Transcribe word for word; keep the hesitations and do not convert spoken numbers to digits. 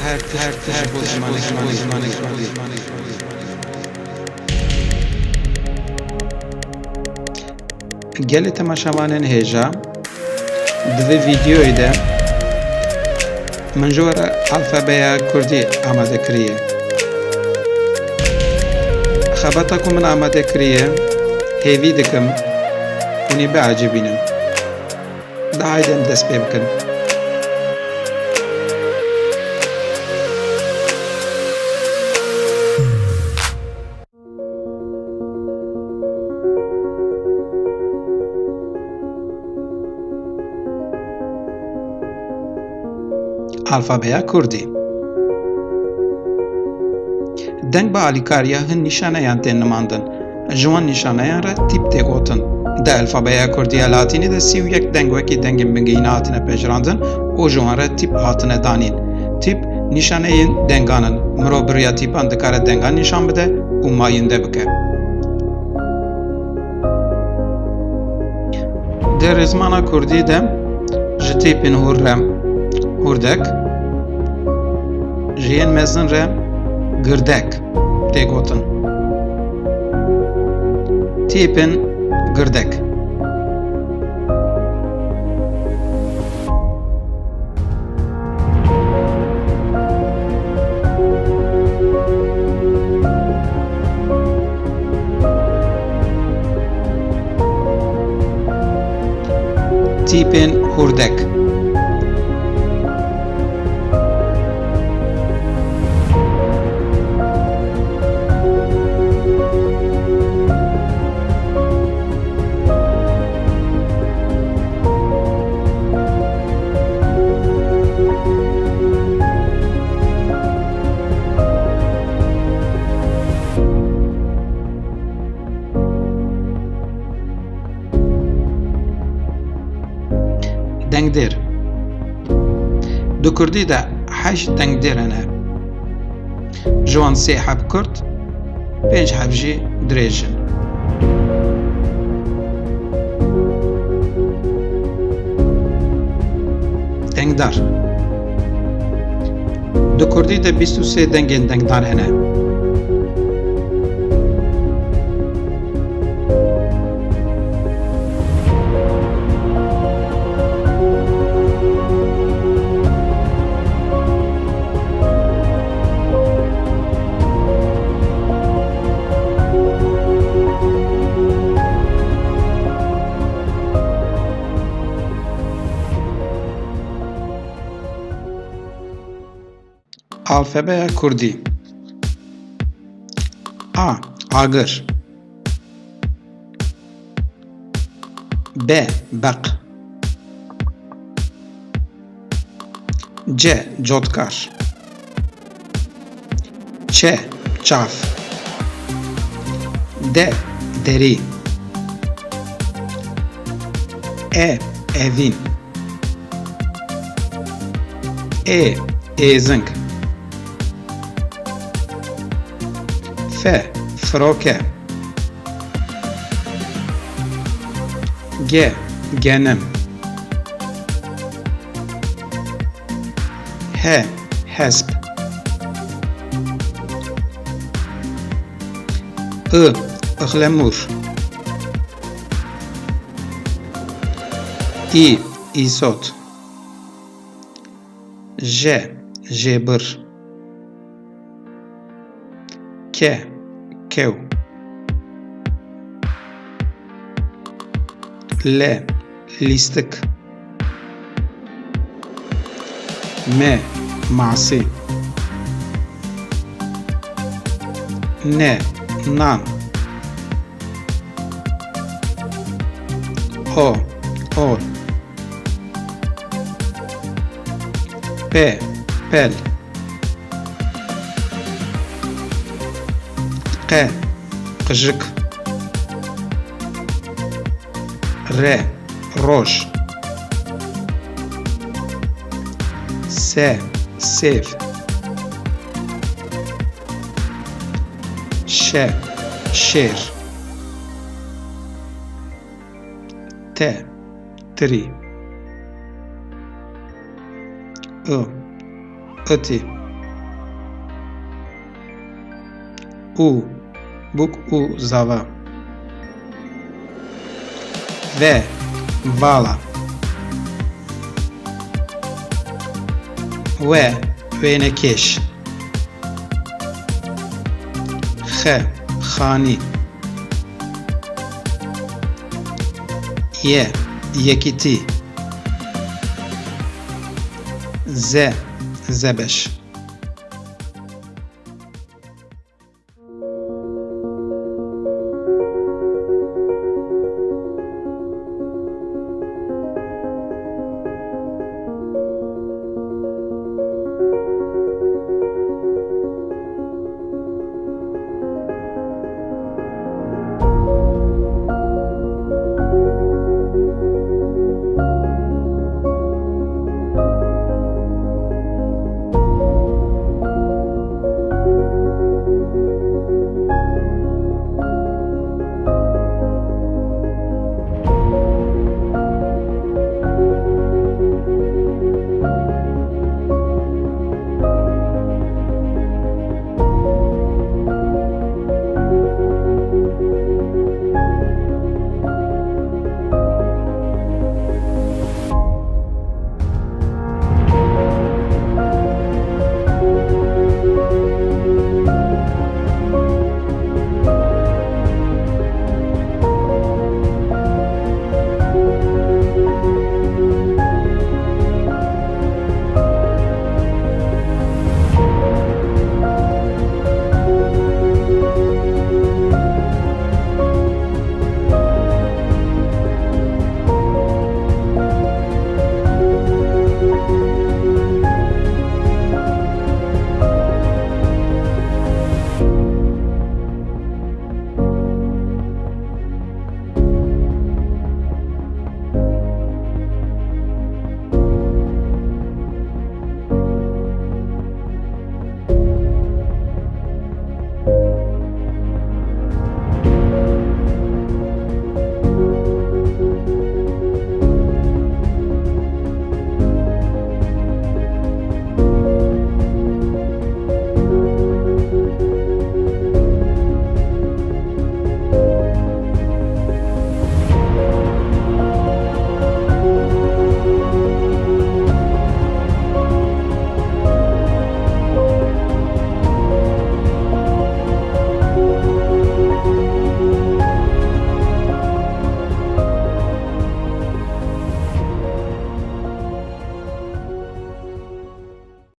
Her tişt ji bo zimanê kurdî. Gelê temaşevanên hêja, di vê vîdeoyê de min ji we re alfabeya kurdî amade kiriye. Xebata ku min amade kiriye, hêvî dikim hûn ê biecibînin. De haydi em dest pê bikin. Alfabeya Kurdî. Deng bi alîkariya hin nîşaneyan tên nimandin. Ji wan nîşaneyan re tîp tê gotin. Di alfabeya Kurdî ya Latînî de sî û yek deng wekî dengên bingehîn hatine pejirandin û ji wan re tîp hatine danîn. Tîp nîşaneyên dengan in. Mirov bi riya tîpan dikare dengan nîşan bide û mayînde bike. Di rêzmana kurdî de ji tîpên hûr re hûrdek, ji yên mezin re girdek tê gotin. Tîpên girdek. Tîpên hurdek. Dengdêr. Di kurdî de heşt dengdêr hene. Ji wan sê heb kurt, pênc heb jî dirêj in. Dengdar. Di kurdî de bîst û sê dengên dengdar hene. Alfabeya Kurdî. A. Agir. B. Beq. C. Cotkar. Ç. Çav. D. Derî. E. Evîn. Ê. Êzing. F. Firoke. G. Genim. H. Hesp. I. Ixlemûr. Î. Îsot. J. Jêbir. K. Kew. L. Lîstik. M. Masî. N. Nan. O. Ol. P. Pel. Q. Qijik. R. Roj. S. Sêv. Ş. Şêr. T. Tirî. I. Itî. U, bûk û zava. V, vala. W, wênekêş. X, xanî. Y, yekîtî. Z, zebeş.